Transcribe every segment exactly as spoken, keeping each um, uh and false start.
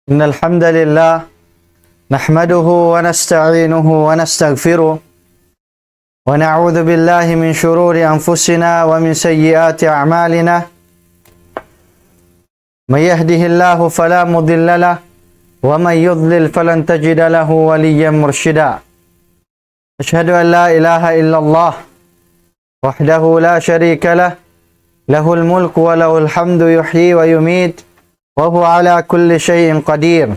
إن الحمد لله نحمده ونستعينه ونستغفره، ونعوذ بالله من شرور أنفسنا ومن سيئات أعمالنا. من يهده الله فلا مضل له، ومن يضلل فلن تجد له وليا مرشدا. أشهد أن لا إله إلا الله وحده لا شريك له، له الملك وله الحمد يحيي ويميت وهو على كل شيء قدير.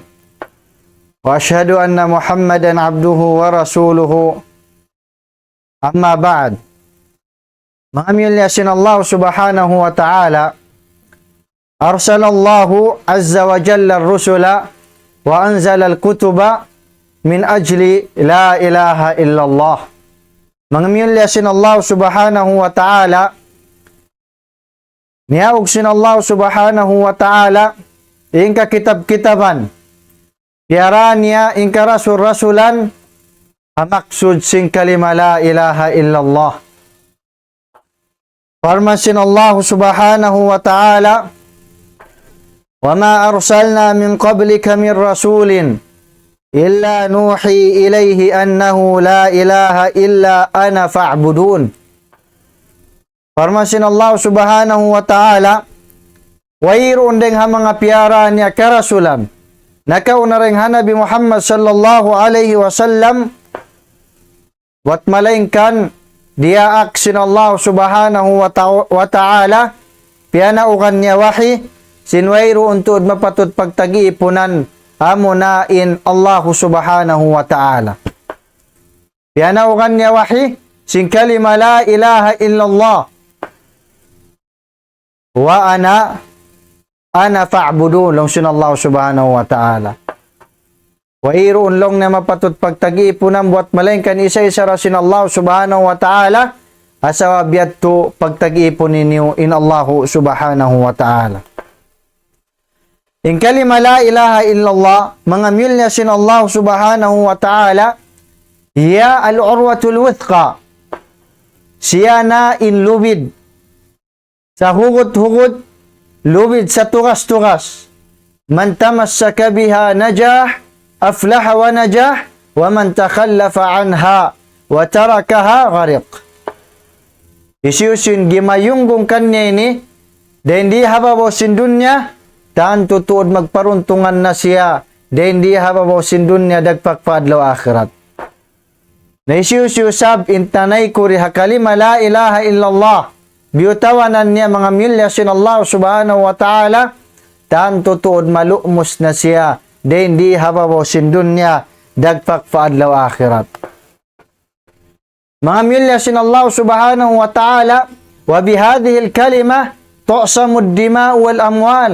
وأشهد أن محمدا عبده ورسوله. أما بعد. Manga miyulliya sin Allah Subhanahu wa Ta'ala, أرسل الله عز وجل الرسل وأنزل الكتب من أجل لا إله إلا الله. Manga miyulliya sin Allah Subhanahu wa Ta'ala, niyaug sin Allah Subhanahu wa Ta'ala in kakitab-kitaban, piyara niya in karasul-rasulan, ha maksud sin kalima la ilaha illallah. Parman sin Allah Subhanahu wa Ta'ala, وما أرسلنا من قبلك من رسول إلا نوحي إليه أنه لا إله إلا أنا فاعبدون. Parman sin Allah Subhanahu wa Ta'ala, wayruun dayng ha manga piyara niya karasulan nakauna dayng ha Nabi Muhammad sallallahu alayhi wasallam, buwat malaingkan diyaak sin Allah Subhanahu wa ta-, wa Ta'ala, piyanaugan niya wahi, sin wayruun tuud mapatut pagtagiipunan, amuna in Allah Subhanahu wa Ta'ala. Piyanaugan niya wahi, sin kalima la ilaha illallah. وأنا، أنا فاعبدون, laung sin Allah Subhanahu wa Ta'ala. Wayruun laung niya mapatut pagtagiipunan buwat malaingkan isa-isa da sin Allah Subhanahu wa Ta'ala, ha sabab yadtu pagtagiipun niyu in Allah Subhanahu wa Ta'ala. In kalima la ilaha illallah, manga miyulliya sin Allah Subhanahu wa Ta'ala, هي العروة الوثقى. Siya na in lubid sahugut-hugut, lubid satugas-tugas. من تمسك بها نجا، أفلح ونجا، ومن تخلف عنها وتركها غرق. Hisiyu-siyu in gimayunggung kaniya ini, dayn di ha babaw sin dunya, tantu tuud magparuntungan na siya, dayn di ha babaw sin dunya dagpak pa adlaw akhirat. Na hisiyu-siyu isab in tanaykuri ha kalima la ilaha illallah, biyutawanan niya manga miyulliya sin Allah Subhanahu wa Ta'ala, tantu tuud malu'mus na siya, dayn di ha babaw sin dunya, dagpak pa adlaw akhirat. Manga miyulliya sin Allah Subhanahu wa Ta'ala, وبهذه الكلمة تعصم الدماء والأموال.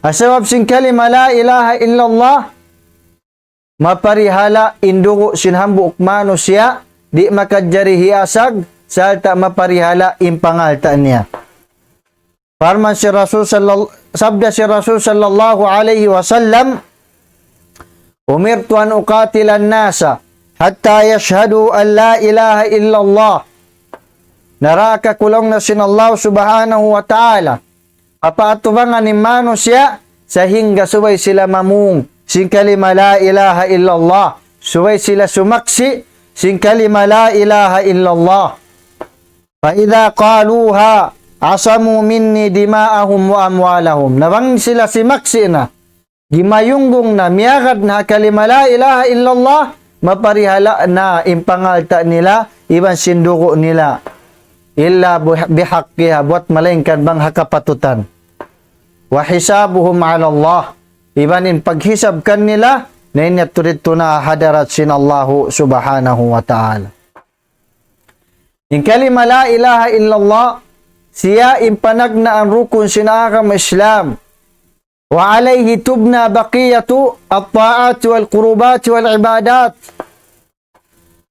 Ha sabab sin kalima la ilaha illallah, maparihala' in dugu' sin hambuuk manusiya', di' makajari hiyasag, sarta' maparihala' in pangalta' niya. Parman sin Rasul sallal-, sabda sin Rasul sallallahu alayhi wasallam, أمرت أن أقاتل الناس حتى يشهدوا أن لا إله إلا الله. Naraka ku laung na sin Allah Subhanahu wa Ta'ala, papaatubangan in manusiya' sahingga subay sila mamung sin kalima la ilaha illallah, subay sila sumaksi' sin kalima la ilaha illallah. فإذا قالوها عصموا مني دماءهم وأموالهم. Na bang sila simaksi' na, gimayunggung na, miyagad na ha kalima la ilaha illallah, maparihala' na in pangalta' nila, iban sin dugu' nila. إلا بح-، بحقها, buwat malaingkan bang ha kapatutan. وحسابهم على الله. Iban in paghisab kanila, na in yadtu didtu na ha hadarat sin Allahu Subhanahu wa Ta'ala. In kalima la ilaha illallah, siya in panagnaan rukun sin agama Islam. وعليه تبنى بقية الطاعات والقربات والعبادات.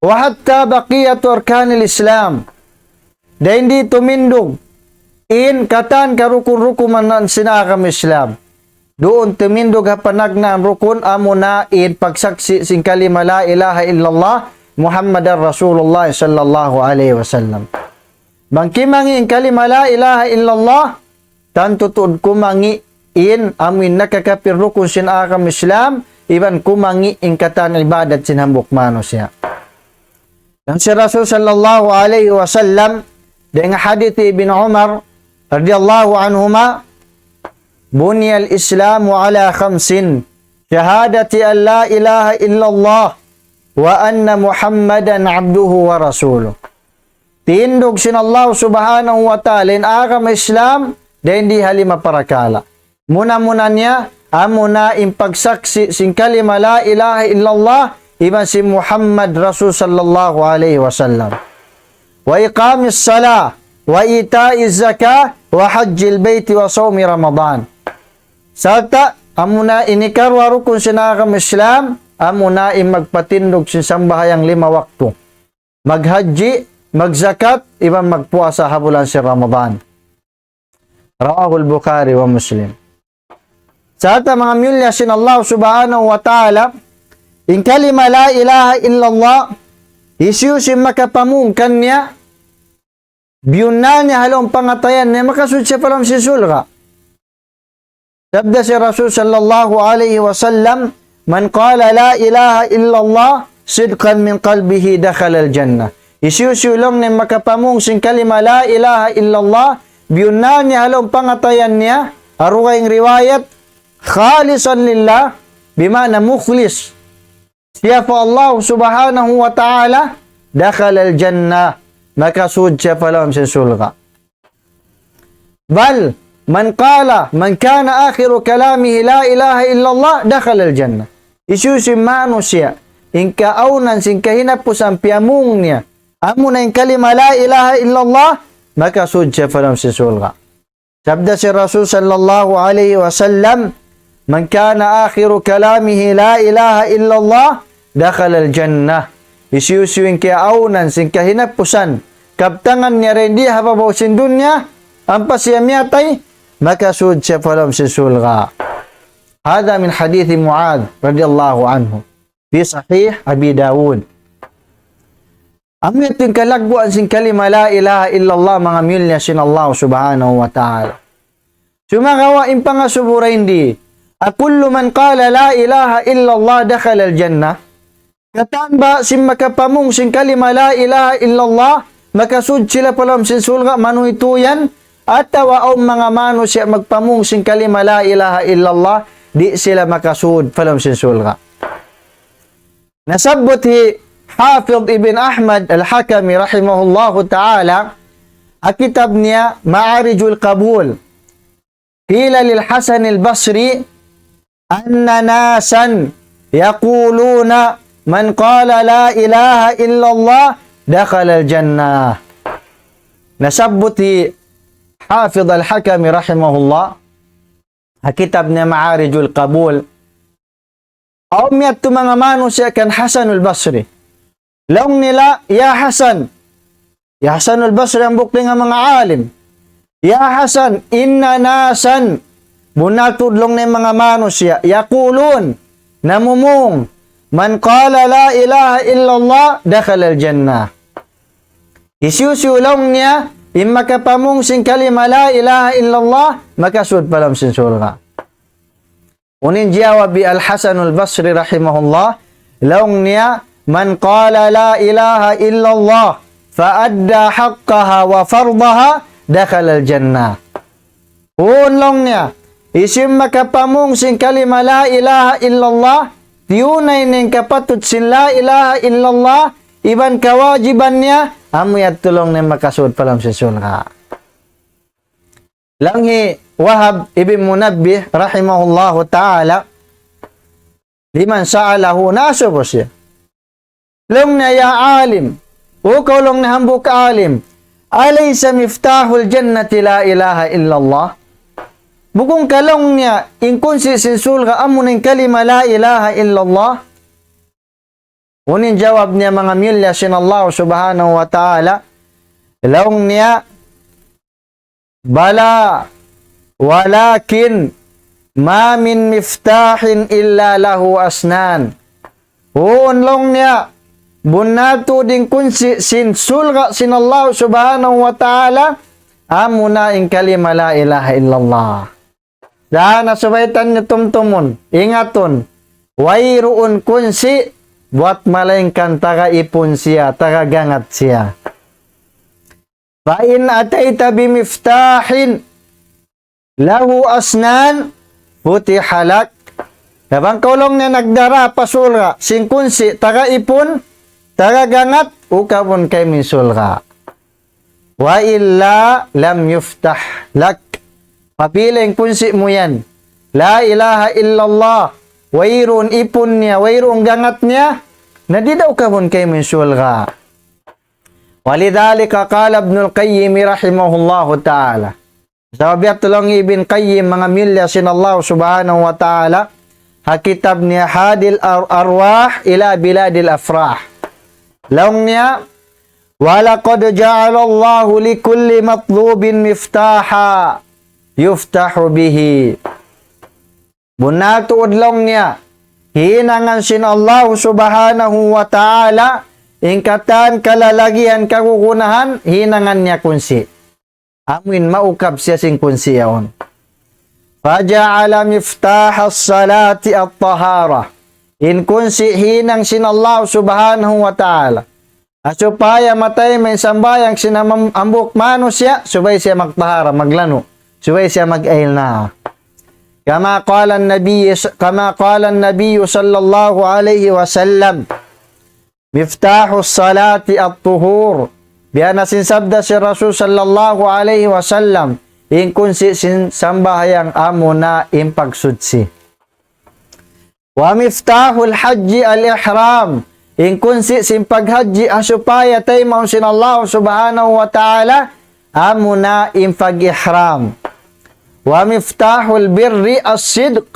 وحتى بقية أركان الإسلام. Dayn di tumindug in katan karukun-rukunan sin agama Islam. Duun tumindug ha panagnaan rukun amuna in pagsaksi' sin kalima la ilaha illallah Muhammadar Rasulullah sallallahu alayhi wasallam. Bang kimangi' in kalima la ilaha illallah, tantu tuud kumangi' in amu in nakakapir rukun sin agama Islam, iban kumangi' in katan ibadat sin hambuuk manusiya'. Laung sin Rasul sallallahu alayhi wasallam, dayn ha hadith Ibn Umar radiyallahu anhuma, بني الإسلام على خمس، شهادة أن لا إله إلا الله وأن محمدا عبده ورسوله. Tindug sin Allah subhanahu wa ta'ala in agama Islam dayn di ha lima parakala'. Muna-muna niya, amuna in pagsaksi' sin kalima la ilaha illallah, iban sin Muhammad Rasul sallallahu alayhi wasallam. وإقام الصلاة وإيتاء الزكاة وحج البيت وصوم رمضان. Sarta', amuna in hikaruwa rukun sin agama Islam, amuna in magpatindug sin sambahayang lima waktu. Maghajji, magzakat, iban magpuasa ha bulan sin Ramadan. رواه البخاري ومسلم. Sarta' manga miyulliya sin Allah subhanahu wa ta'ala, in kalima la ilaha illallah, hisiyu-siyu in makapamung kaniya, biyunnal niya ha lawm pangatayan niya, makasud siya pa lawm sin surga'. Sabda sin Rasul sallallahu alayhi wasallam, من قال لا إله إلا الله صدقا من قلبه دخل الجنة. Hisiyu-siyu laung niya makapamung sin kalima la ilaha illallah, biyunnal niya ha lawm pangatayan niya, ha dugaing riwayat, خالصا لله, bima'na mukhlis. Siya pa Allah subhanahu wa ta'ala, دخل الجنة, makasud siya pa lawm sin surga'. بل من قال، من كان آخر كلامه لا إله إلا الله دخل الجنة. Hisiyu-siyu in manusiya', in kaawnan sin kahinapusan piyamung niya, amuna in kalima la ilaha illallah, makasud siya pa lawm sin surga'. Sabda sin Rasul sallallahu alayhi wasallam, من كان آخر كلامه لا إله إلا الله دخل الجنة. Hisiyu-siyu in kaawnan sin kahinapusan kabtangan niya dayn di ha babaw sin dunya, ampa siya miyatay, makasud siya pa lawm sin surga'. هذا من حديث معاذ رضي الله عنه في صحيح أبي داود. Amu yadtu in kalagguan sin kalima la ilaha illallah, manga miyulliya sin Allah subhanahu wa ta'ala. Sumagawa' in pangasubu dayn di, أكل من قال لا إله إلا الله دخل الجنة؟ Katan ba sin makapamung sin kalima la ilaha illallah, makasud sila pa lawm sin surga' manuhituyan, atawa awn manga manusiya' magpamung sin kalima la ilaha illallah, di' sila makasud pa lawm sin surga'. Nasabbut hi Hafiz Ibn Ahmad Al-Hakami rahimahullahu ta'ala, ha kitab niya Ma'arijul Qabul. قيل للحسن البصري أن ناسا يقولون من قال لا إله إلا الله دخل الجنة. Nasabbut hi Hafiz Al-Hakami rahimahullah, ha kitab niya Ma'arijul Qabul. Awn miyadtu manga manusiya' kan Hasanul Basri. Laung nila, "Ya Hasan." Ya Hasanul Basri hambuuk dayn ha manga alim. "Ya Hasan, إن ناسا." Bunnal tuud laung niya manga manusiya'. "يقولون." Namumung. "من قال لا إله إلا الله دخل الجنة." Hisiyu-siyu laung niya, in makapamung sin kalima la ilaha illallah, makasud pa lawm sin surga'. Unu in jawab hi Al-Hasanul Basri rahimahullah, laung niya, "من قال لا إله إلا الله فأدى حقها وفرضها دخل الجنة." Unu laung niya, hisiyu in makapamung sin kalima la ilaha illallah, tiyunay niya in kapatut sin la ilaha illallah, iban kawajiban niya, amu yadtu laung niya makasud pa lawm sin surga'. Laung hi Wahab ibn Munabbih rahimahullahu ta'ala, لمن سأله, naasubu siya. Laung niya, "Ya alim, O kaw laung niya hambuuk alim, أليس مفتاح الجنة لا إله إلا الله؟" Bukun ka laung niya, in kunsi' sin surga' amu in kalima la ilaha illallah? Unu in jawab niya manga miyulliya sin Allah subhanahu wa ta'ala? Laung niya, "بلى ولكن ما من مفتاح إلا له أسنان." Unu laung niya, bunnal tuud in kunsi' sin surga' sin Allah subhanahu wa ta'ala, amuna in kalima la ilaha illallah. Sa' na subay taniyu tumtumun, ingatun, wayruun kunsi' buwat malaingkan taga ipun siya, taga gangat siya. فإن أتيت بمفتاح له أسنان فتح لك. Na bang kaw laung niya nagdara pa surga' sin kunsi' taga ipun, taga gangat, ukabun kaymu in surga'. وإلا لم يفتح لك. Apabila in kunsi' mu yan, la ilaha illallah, wayruun ipun niya, wayruun gangat niya, na di' da ukabun kaymu in surga'. ولذلك قال ابن القيم رحمه الله تعالى. Sabab yadtu laung Ibn Qayyim, manga miyulliya sin Allah subhanahu wa ta'ala, ha kitab niya Hadil Ar-, Arwah ila Biladil Afrah. Laung niya, ولقد جعل الله لكل مطلوب مفتاحا يفتح به. Bunnal tuud laung niya, hinangan sin Allah subhanahu wa ta'ala, in katan kalalagihan kagunahan, hinangan niya kunsi'. Amuin maukab siya sin kunsi' yaun. فجعل مفتاح الصلاة الطهارة. In kunsi' hinang sin Allah subhanahu wa ta'ala. Ha supaya matay main sambahayang sin ham-, hambuuk manusiya', subay siya magtahara, maglanu', subay siya mag-ail na. كما قال النبي ص-، كما قال النبي صلى الله عليه وسلم، مفتاح الصلاة الطهور. Biya' na sin sabda sin Rasul sallallahu alayhi wasallam, in kunsi' sin sambahayang amuna in pagsuchi. ومفتاح الحج الإحرام. In kunsi' sin paghajji ha supaya taymaun sin Allah subhanahu wa ta'ala, amuna in pag-ihram. ومفتاح البر الصدق.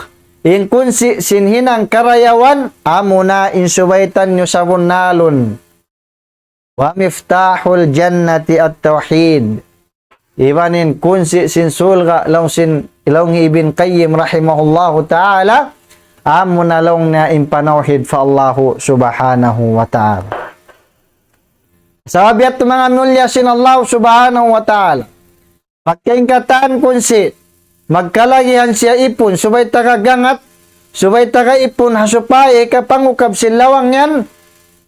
In kunsi' sin hinang karayawan, amuna in subay taniyu sabunnalun. ومفتاح الجنة التوحيد. Iban in kunsi' sin surga' laung sin, laung Ibn Qayyim rahimahullahu ta'ala, amuna laung niya in panawhid pa Allahu subhanahu wa ta'ala. Sabab yadtu manga miyulliya sin Allah subhanahu wa ta'ala. Pagka in katan kunsi', magkalagihan siya ipun, subay taga gangat, subay taga ipun, ha supaya hikapangukab sin lawang yan,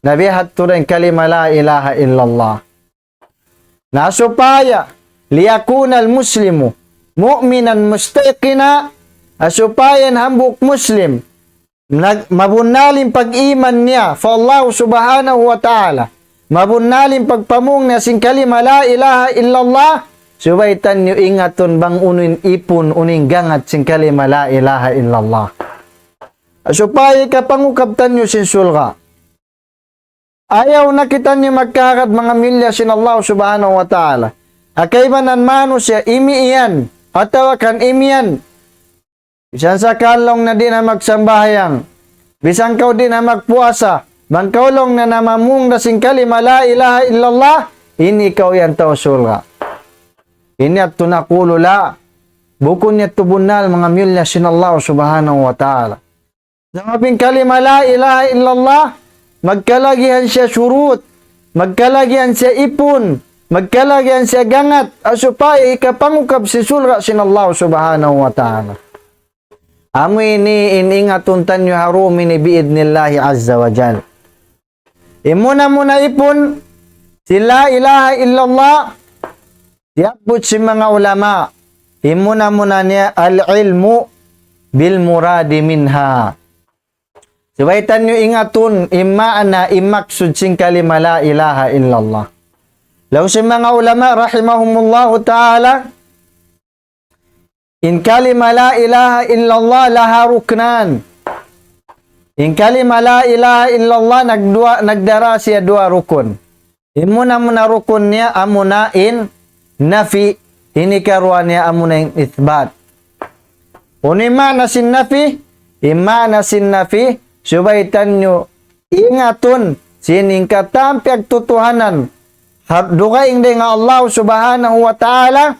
na biya' hadtu da in kalima la ilaha illallah. Na supaya, ليكون المسلم مؤمنا مستيقنا, ha supaya in hambuuk Muslim, nag-, mabunnal in pag-iman niya pa Allah subhanahu wa ta'ala, mabunnal in pagpamung niya sin kalima la ilaha illallah, subay taniyu ingatun bang unu in ipun, unu in gangat sin kalima la ilaha illallah. Supaya hikapangukab taniyu sin surga'. Ayaw na kitaniyu magkahagad manga miyulliya sin Allah subhanahu wa ta'ala. Ha kaibanan manusiya' imiyan, atawa kan imiyan. Bisan sa kaw laung na di' na magsambahayang. Bisan kaw di' na magpuasa. Bang kaw laung na namamung da sin kalima la ilaha illallah, ini kaw yan tau surga'. Ini yadtu naqulu la. Bukun yadtu bunnal manga miyulliya sin Allah subhanahu wa ta'ala. Sabab in kalima la ilaha illallah, magkalagihan siya shurut, magkalagihan siya ipun, magkalagihan siya gangat, ha supaya hikapangukab sin surga' sin Allah subhanahu wa ta'ala. Amu ini in ingatun taniyu ha dum ini bi'idhnillahi azza wa jal. In muna-muna ipun sin la ilaha illallah, siyabbut sin manga ulama, in muna-muna niya al-ilmu bil muradi minha. Subay taniyu ingatun, in maana, in maksud sin kalima la ilaha illallah. Laung sin manga ulama rahimahumullahu ta'ala, in kalima la ilaha illallah laha ruknan. In kalima la ilaha illallah nagduwa, nagdara siya duwa rukun. In muna-muna rukun niya amuna in nafi, in hikaruwa niya amuna in ithbat. Unu in maana sin nafi? In maana sin nafi, subay taniyu ingatun, sin in katan piyagtutuhanan, ha dugaing dayn ha Allah subhanahu wa ta'ala,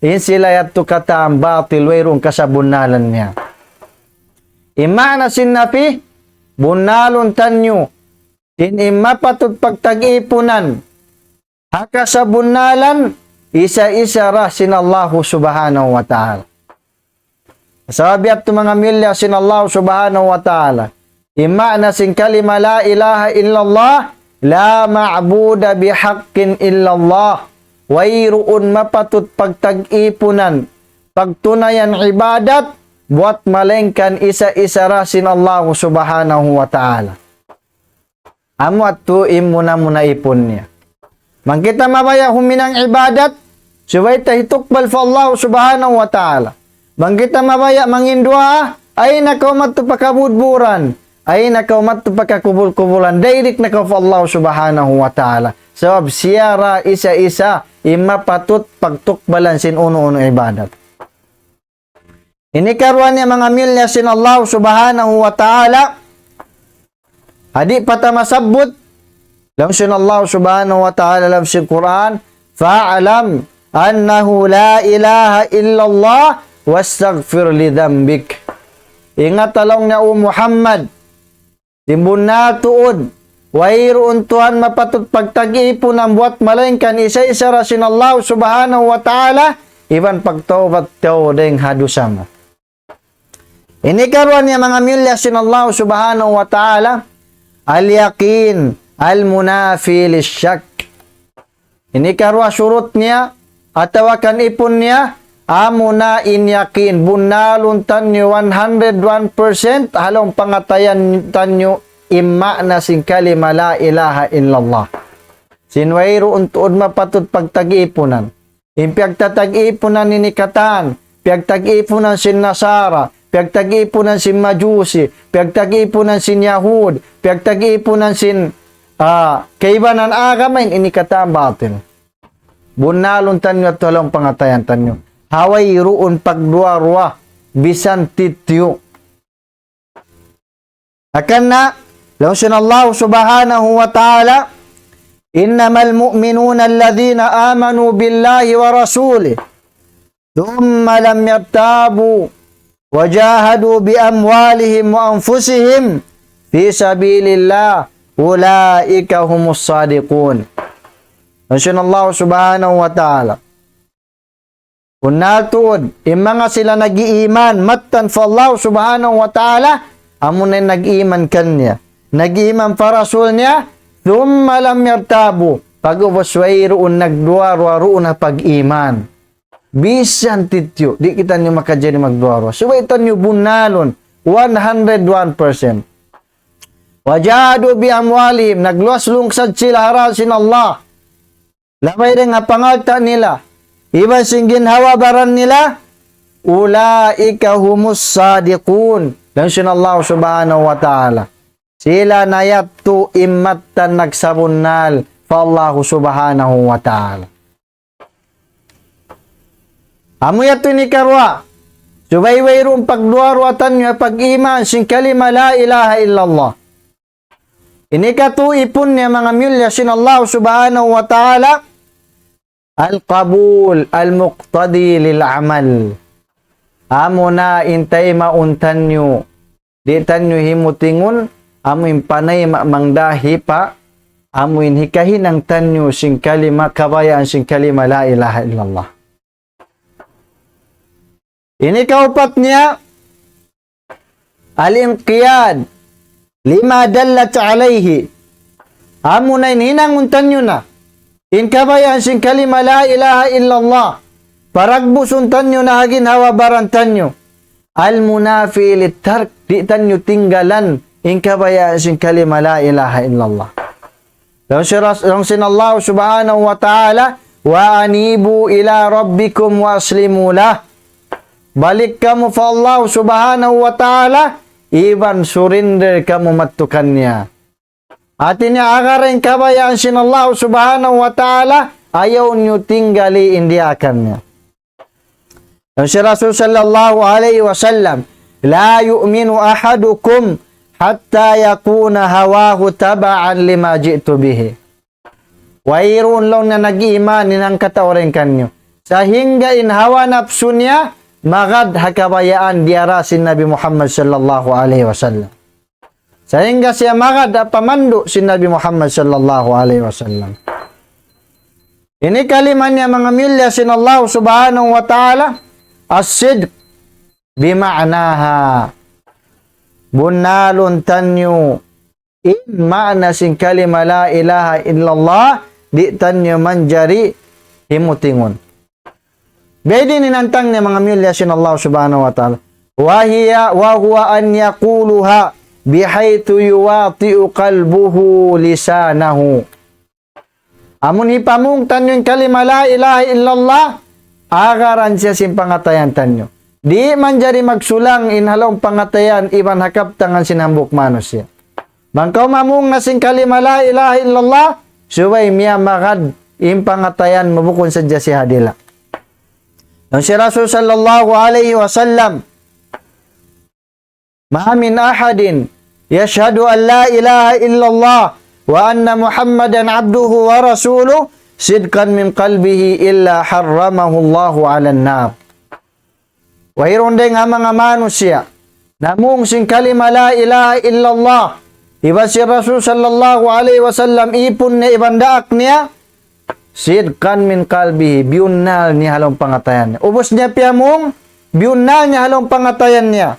in sila yadtu katan batil, wayruun kasabunnalan niya. In maana sin nafi, bunnalun taniyu, sin in mapatut pagtag-ipunan, ha kasabunnalan, isa-isa da sin Allahu subhanahu wa ta'ala. Sabab yadtu manga miyulliya sin Allah Subhanahu wa Ta'ala. In maana sin kalima la ilaha illallah, لا معبود بحق إلا الله. Wayruun mapatut pagtag-ipunan, pagtunayan ibadat, buat malaingkan isa-isa ra sin Allah Subhanahu wa Ta'ala. Amu yadtu in muna-muna ipun niya. Bang kita mabaya' huminang ibadat, subay ta hitukbal pa Allah Subhanahu wa Ta'ala. Bang kita mabaya' mangin duwaa, ayaw na kaw madtu pa kabudburan, ayaw na kaw madtu pa kakubul-kubulan, direct na kaw pa Allah Subhanahu wa Ta'ala. Sabab siya ra isa-isa in mapatut pagtukbalan sin unu-unu ibadat. Ini karuwa niya manga miyulliya sin Allah Subhanahu wa Ta'ala. Di' pa ta masabbut, laung sin Allah Subhanahu wa Ta'ala ha lawm sin Qur'an, فاعلم أنه لا إله إلا الله واستغفر لذنبك. Ingat laung niya, O Muhammad, in bunnal tuud, wayruun Tuhan mapatut pagtag-ipunan buat malaingkan isa-isa ra sin Allah Subhanahu wa Ta'ala, iban pagtawbat kaw dayn ha dusa mu. Ini karuwa niya manga miyulliya sin Allah Subhanahu wa Ta'ala, اليقين المنافي للشك. Ini karuwa surut niya, atawa kan ipun niya, amuna in yakin, bunnalun taniyu one hundred one percent, ha lawm pangatayan taniyu in maana sin kalima la ilaha illallah. Sin wayruun tuud mapatut pagtag-ipunan. In piyagtatag-ipunan ini katan, piyagtag-ipunan sin Nasara, piyagtag-ipunan sin Majusi, piyagtag-ipunan sin Yahud, piyagtag-ipunan sin, ah, kaibanan agama in ini katan batil. Bunnalun taniyu yadtu ha lawm pangatayan taniyu. Ha wayruun pagduwa-ruwa, bisan titiyu'. Hangkan na, laung sin Allah Subhanahu wa Ta'ala, إنما المؤمنون الذين آمنوا بالله ورسوله ثم لم يرتابوا وجاهدوا بأموالهم وأنفسهم في سبيل الله أولئك هم الصادقون. Laung sin Allah Subhanahu wa Ta'ala. Bunnal tuud, in manga sila nag-iiman, mattan pa Allah Subhanahu wa Ta'ala, amuna in nag-iiman kaniya. Nag-iiman pa Rasul niya, ثم لم يرتابوا. Pag'ubus wayruun nagduwa-ruwa duun ha pag-iman. Bisan titiyu', di' kitaniyu makajari magduwa-ruwa. Subay taniyu bunnalun, one hundred one percent. وجاهدوا بأموالهم, nagluwas lungsad sila ha dalan sin Allah. Labay dayn ha pangalta' nila, iban sin ginhawa-baran nila, أولئك هم الصادقون. Laung sin Allah Subhanahu wa Ta'ala. Sila na yadtu in mattan nagsabunnal pa Allah Subhanahu wa Ta'ala. Amu yadtu in hikaruwa. Subay wayruun pagduwa-ruwa taniyu pag-iman sin kalima la ilaha illallah. Ini katu' ipun niya manga miyulliya sin Allah Subhanahu wa Ta'ala, القبول المقتضي للعمل. Amuna in taymaun taniyu, di' taniyu himutingun, amu in panayma' mangdahi pa, amu in hikahinang taniyu sin kalima, kabayaan sin kalima la ilaha illallah. Ini kaupat niya, الانقياد لما دلت عليه. Amuna in hinangun taniyu na in kabayaan sin kalima la ilaha illallah. Paragbusun taniyu na ha ginhawa-baran taniyu. المنافي للترك, di' taniyu tinggalan in kabayaan sin kalima la ilaha illallah. Laung sin Ras-, laung sin Allah Subhanahu wa Ta'ala, وأنيبوا إلى ربكم وأسلموا له. Balik kamu pa Allah Subhanahu wa Ta'ala, iban surrender kamu madtu kaniya. Hati niya, agara in kabayaan sin Allah Subhanahu wa Ta'ala, ayaw niyu tinggali in diyaakan niya. Laung sin Rasul sallallahu alayhi wasallam, لا يؤمن أحدكم حتى يكون هواه تبعا لما جئت به. Wayruun laung niya nag-iman in hangkatau dayn kaniyu, sahingga in hawa napsu niya magad ha kabayaan diyara sin Nabi Muhammad sallallahu alayhi wasallam. Sahingga siya magad ha pamandu' sin Nabi Muhammad sallallahu alayhi wasallam. Ini kalima niya manga miyulliya sin Allah Subhanahu wa Ta'ala, الصدق. بمعناها. Bunnalun taniyu in maana sin kalima la ilaha illallah, di' taniyu manjari himutingun. Biyadiin in hantang niya manga miyulliya sin Allah subhanahu wa ta'ala. وهي، وهو أن يقولها بحيث يواطئ قلبه لسانه. Amun hipamung taniyu in kalima la ilaha illallah, agaran siya sin pangatayan taniyu. Di' manjari magsulang in ha lawm pangatayan iban ha kabtangan sin hambuuk manusiya'. Bang kaw mamung na sin kalima la ilaha illallah, subay miyamagad in pangatayan mu bukun sadja sin ha dila'. Laung sin Rasul sallallahu alayhi wasallam, ما من أحد يشهد أن لا إله إلا الله وأن محمدا عبده ورسوله صدقا من قلبه إلا حرمه الله على النار. Wayruun dayng ha manga manusiya' namung sin kalima la ilaha illallah iban sin Rasul sallallahu alayhi wasallam ipun niya iban daak niya, صدقا من قلبه, biyunnal niya ha lawm pangatayan niya. Ubus niya piyamung, biyunnal niya ha lawm pangatayan niya.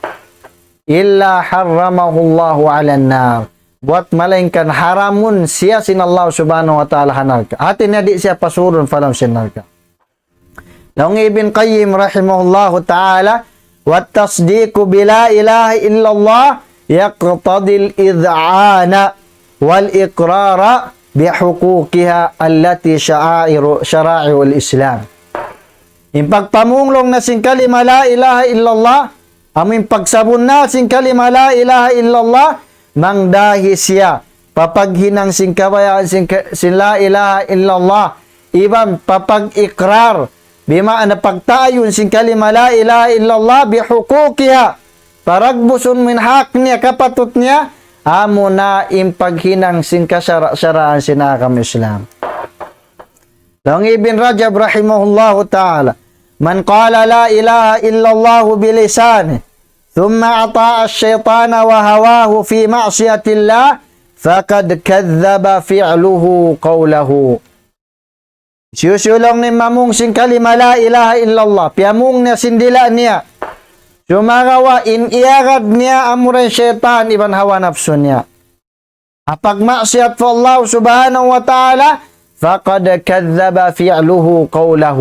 إلا حرمه الله على النار. Buwat malaingkan haramun siya sin Allah subhanahu wa ta'ala ha narka'. Hati niya di' siya pasurun pa lawm sin narka'. Laung Ibn Qayyim rahimahullahu ta'ala, والتصديق بلا إله إلا الله يقتضي الإذعان والإقرار بحقوقها التي شعائر، شرائع الإسلام. In pagpamung laung niya sin kalima la ilaha illallah, amu in pagsabunnal sin kalima la ilaha illallah, mangdahi siya pa paghinang sin kabayaan sin ka-, sin la ilaha illallah, iban pa pag-ikrar, bima'na pagtaayun sin kalima la ilaha illallah bihuquqiha, paragbusun mu in hak niya, kapatut niya, amuna in paghinang sin kasara'-saraan sin agama Islam. Laung Ibn Rajab rahimahullahu ta'ala, من قال لا إله إلا الله بلسانه ثم أطاع الشيطان وهواه في معصية الله فقد كذب فعله قوله. Hisiyu-siyu laung niya mamung sin kalima la ilaha illallah, piyamung niya sin dila' niya, sumagawa' in iyagad niya amura in saytan iban hawa napsu niya, ha pagmaksiyat pa Allah subhanahu wa ta'ala, فقد كذب فعله قوله.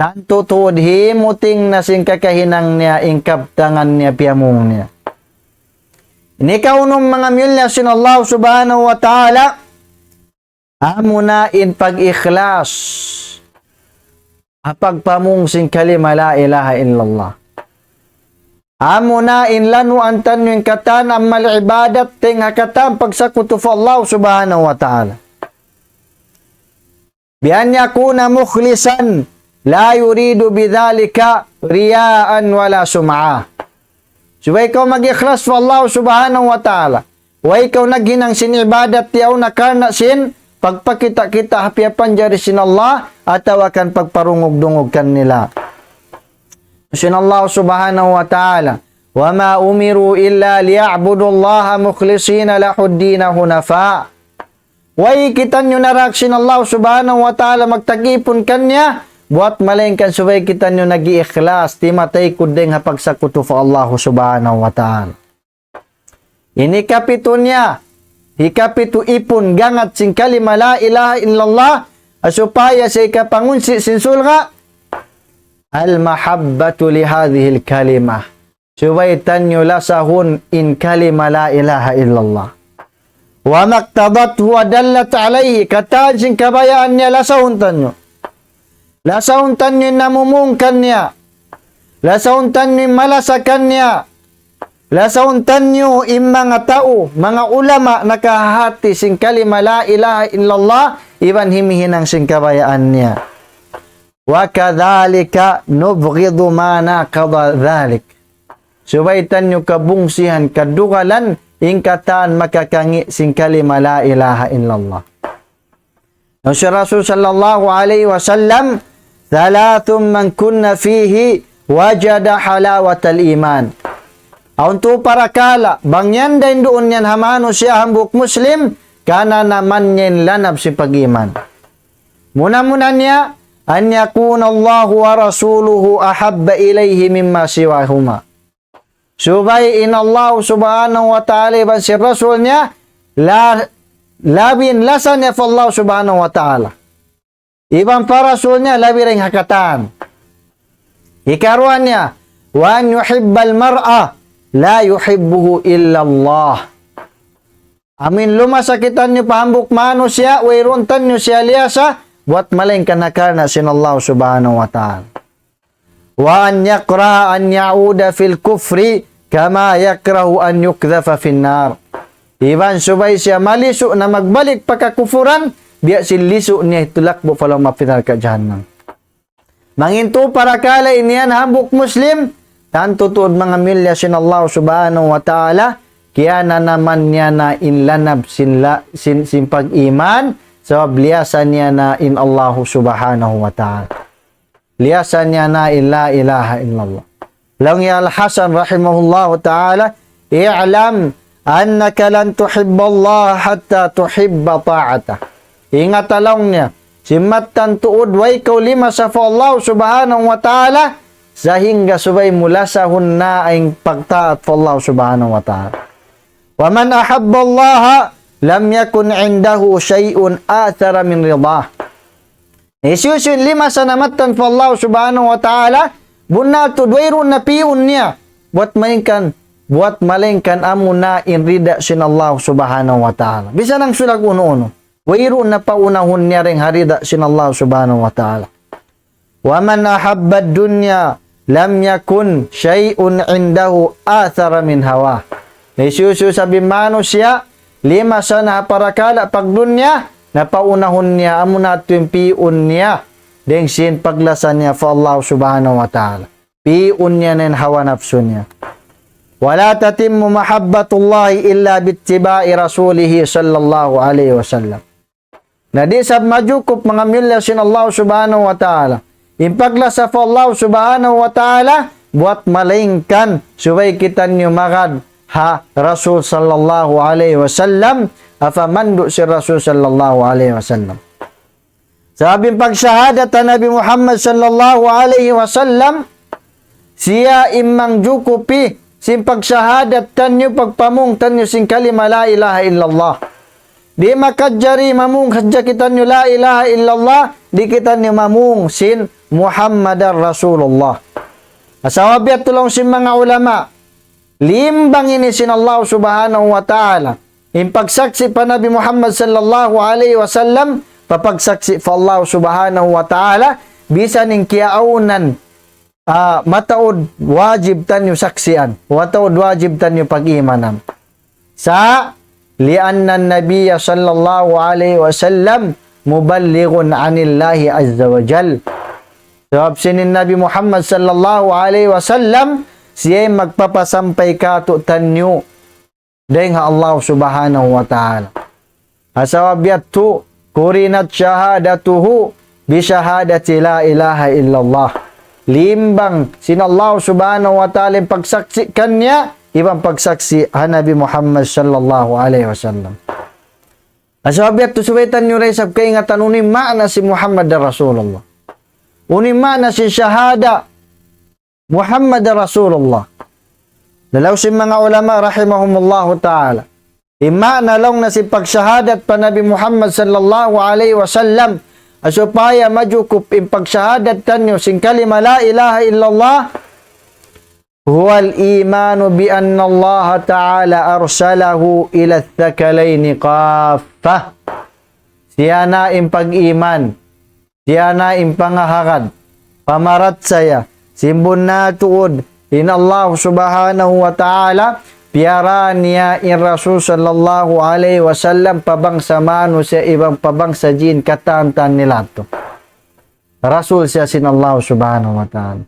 Tantu tuud himuting na sin kakahinang niya in kabtangan niya piyamung niya. Ini kaunum manga miyulliya sin Allah subhanahu wa ta'ala, amuna in pag-ikhlas ha pagpamung sin kalima la ilaha illallah. Amuna in lanuan taniyu in katan amal ibadat dayng ha katan pagsakutu pa Allah subhanahu wa ta'ala. بأن يكون مخلصا لا يريد بذلك رياء ولا سمعة. Subay kaw mag-ikhlas pa Allah subhanahu wa ta'ala. Way kaw naghinang sin ibadat yaun na karna' sin pagpakita'-kita' ha piyapanjari sin Allah atawa kan pagparungug-dungug kanila. Sin Allah subhanahu wa ta'ala, وما أمروا إلا ليعبدوا الله مخلصين له الدين حنفاء. Way kitaniyu narak sin Allah subhanahu wa ta'ala magtag-ipun kaniya, buwat malaingkan subay kitaniyu nag-iikhlas, timataykud dayng ha pagsakutu pa Allah subhanahu wa ta'ala. Ini kapitu niya, hikapitu ipun gangat sin kalima la ilaha illallah, supaya sa' hikapangunsi' sin surga', المحبة لهذه الكلمة. Subay taniyu lasahun in kalima la ilaha illallah. وما اقتضته ودلت عليه. Katan sin kabayaan niya lasahun taniyu. Lasahun taniyu in namumung kaniya. Lasahun taniyu in malasa kaniya. Lasahun taniyu in manga tau, manga ulama nakahahati sin kalima la ilaha illallah, iban himihinang sin kabayaan niya. وكذلك نبغض ما ناقض ذلك. Subay taniyu kabungsihan, kadugalan, in katan makakangi' sin kalima la ilaha illallah. Laung sin Rasul sallallahu alayhi wasallam, ثلاث من كن فيه وجد حلاوة الإيمان. Awn tū parakala', bang yan dayn duun yan ha manusiya' hambuuk Muslim, kananaman niya in lanab sin pag-iman. Muna-muna niya, أن يكون الله ورسوله أحب إليه مما سواهما. Subay in Allah subhanahu wa ta'ala iban sin Rasul niya, la, labi in lasa niya pa Allah subhanahu wa ta'ala. Iban pa Rasul niya, labi dayn ha katan. Hikaruwa niya, وأن يحب المرء لا يحبه إلا الله. Amin lumasa kitaniyu pa hambuuk manusiya', wayruun taniyu siya liyasa, buwat malaingkan ha karna' sin Allah subhanahu wa ta'ala. وأن يكره أن يعود في الكفر كما يكره أن يقذف في النار. Iban subay siya malisu' na magbalik pa kakufuran, biya' sin lisu' niya hitulak bu pa lawm api narka' jahannam. Mangintu parakala' ini yan hambuuk Muslim, tantu tuud manga milya sin Allah subhanahu wa ta'ala, kiyananaman niya na in lanab sin, la, sin, sin pag-iman, sabab liyasa niya na in Allah subhanahu wa ta'ala. Liyasa niya na in la ilaha illallah. Laung hi Al-Hasan rahimahullahu ta'ala, اعلم أنك لن تحب الله حتى تحب طاعته. Ingat laung niya, sin mattan tuud way kaw limasa pa Allah subhanahu wa ta'ala, sahingga subay mu lasahun na in pagtaat pa Allah subhanahu wa ta'ala. ومن أحب الله لم يكن عنده شيء آثر من رضاه. Hisiyu-siyu in limasa na mattan pa Allah subhanahu wa ta'ala, bunnal tuud wayruun na piyun niya, buwat malaingkan, buwat malaingkan amuna in rida sin Allah subhanahu wa ta'ala. Bisan hangsulag unu-unu, wayruun na paunahun niya dayn ha rida sin Allah subhanahu wa ta'ala. ومن أحب الدنيا لم يكن شيء عنده آثر من هواه. Na hisiyu-siyu isab in manusiya', limasa na ha parakala' pagdunya, na paunahun niya, amuna tuud in piyun niya, dayn sin paglasa niya pa Allah subhanahu wa ta'ala. Piyun niya na in hawa napsu niya. ولا تتم محبة الله إلا باتباع رسوله صلى الله عليه وسلم. Na di' isab majukup manga milya sin Allah subhanahu wa ta'ala. In paglasa pa Allah subhanahu wa ta'ala, buwat malaingkan subay kitaniyu magad ha Rasul sallallahu alayhi wasallam, apamandu' sin Rasul sallallahu alayhi wasallam. Sabab in pagsahadat ha Nabi Muhammad sallallahu alayhi wasallam, siya in mangjukupi sin pagsahadat taniyu, pagpamung taniyu sin kalima la ilaha illallah. Di' makajari mamung hadja kitaniyu la ilaha illallah, di' kitaniyu mamung sin Muhammadar Rasulullah. Sabab yadtu laung sin manga ulama, limbang ini sin Allah subhanahu wa ta'ala. In pagsaksi' pa Nabi Muhammad sallallahu alayhi wasallam, papagsaksi' pa Allah subhanahu wa ta'ala, bisan in kiyaawnan, ah, mataud wajib taniyu saksian, mataud wajib taniyu pag-imanan. Sa', لأن النبي صلى الله عليه وسلم مبلغ عن الله عز وجل. Sabab sin in Nabi Muhammad sallallahu alayhi wasallam, siya in magpapasampay kātu'niyu dayn ha Allah subhanahu wa ta'ala. Sabab yadtu, قرنت شهادته بشهادة لا إله إلا الله. Limbang sin Allah subhanahu wa ta'ala in pagsaksi' kaniya, iban pagsaksi' ha Nabi Muhammad sallallahu alayhi wasallam. Sabab yadtu subay taniyu da isab kaingatan unu in maana sin Muhammadar Rasulullah. Unu in maana sin shahada Muhammadar Rasulullah. Laung sin manga ulama rahimahumullahu ta'ala. In maana laung niya sin pagsahadat pa Nabi Muhammad sallallahu alayhi wasallam, supaya majukup in pagsahadat taniyu sin kalima la ilaha illallah, هو الإيمان بأن الله تعالى أرسله إلى الثقلين كافة. Siya na in pag-iman, siya na in pangahagad, pamarachaya, sin bunnal tuud, in Allah subhanahu wa ta'ala, piyara niya in Rasul sallallahu alayhi wasallam pa bangsa manusiya' iban pa bangsa jin katan-katan nila yadtu. Rasul siya sin Allah subhanahu wa ta'ala.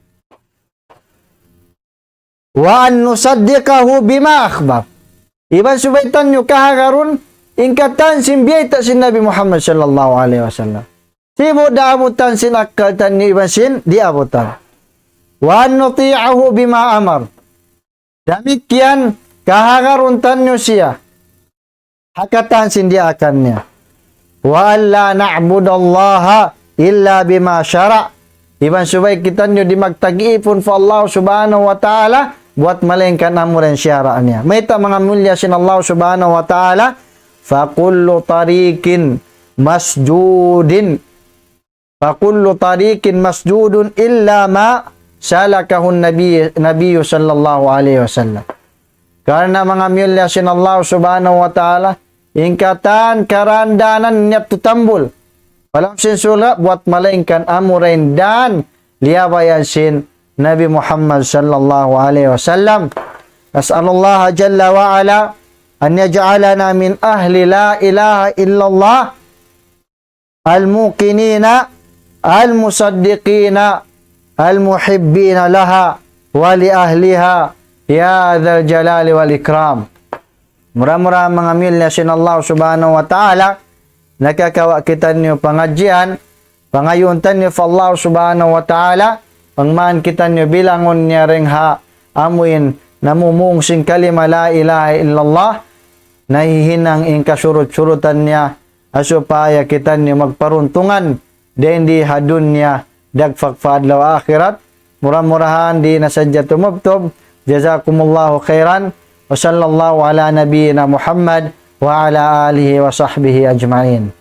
وأن نصدقه بما أخبر. Iban subay taniyu kahagarun, in katan sin biyayta' sin Nabi Muhammad sallallahu alayhi wasallam. Sibu' da abutan sin akkal taniyu iban sin di' abutan. وأن نطيعه بما أمر. Damikkiyan kahagarun taniyu siya ha katan sin diyaakan niya. وأن لا نعبد الله إلا بما شرع. Iban subay kitaniyu di' magtag-ipun pa Allah subhanahu wa ta'ala, buat malaingkan amura in siyara' niya. Mayta' manga mulliya sin Allah subhanahu wa ta'ala, فكل طريق مسدود فكل طريق مسدود إلا ما سلكه النبي النبي صلى الله عليه وسلم. Karna' manga mulliya sin Allah subhanahu wa ta'ala, in katan karandanan niya tutambul. Walang sin sula' buat malaingkan amura in dan liyabayan sin Nabi Muhammad sallallahu alaihi wasallam. نسأل الله جل وعلا أن يجعلنا من أهل لا إله إلا الله الموقنين المصدقين المحبين لها ولأهلها يا ذا الجلال والإكرام. Mura-murahan manga mulliya sin Allah subhanahu wa ta'ala, nakakawa' kitaniyu pangadjian, pangayuun taniyu pa Allah subhanahu wa ta'ala, bang man kitaniyu bilangun niya dayn ha amuin namumung sin kalima la ilaha illallah, nahihinang in kasurut-surutan niya, ha supaya kitaniyu magparuntungan dayn di ha dunya, dagpak pa adlaw akhirat. Mura-murahan di na sadja tumubtub. جزاكم الله خيرا وصلى الله على نبينا محمد وعلى آله وصحبه أجمعين.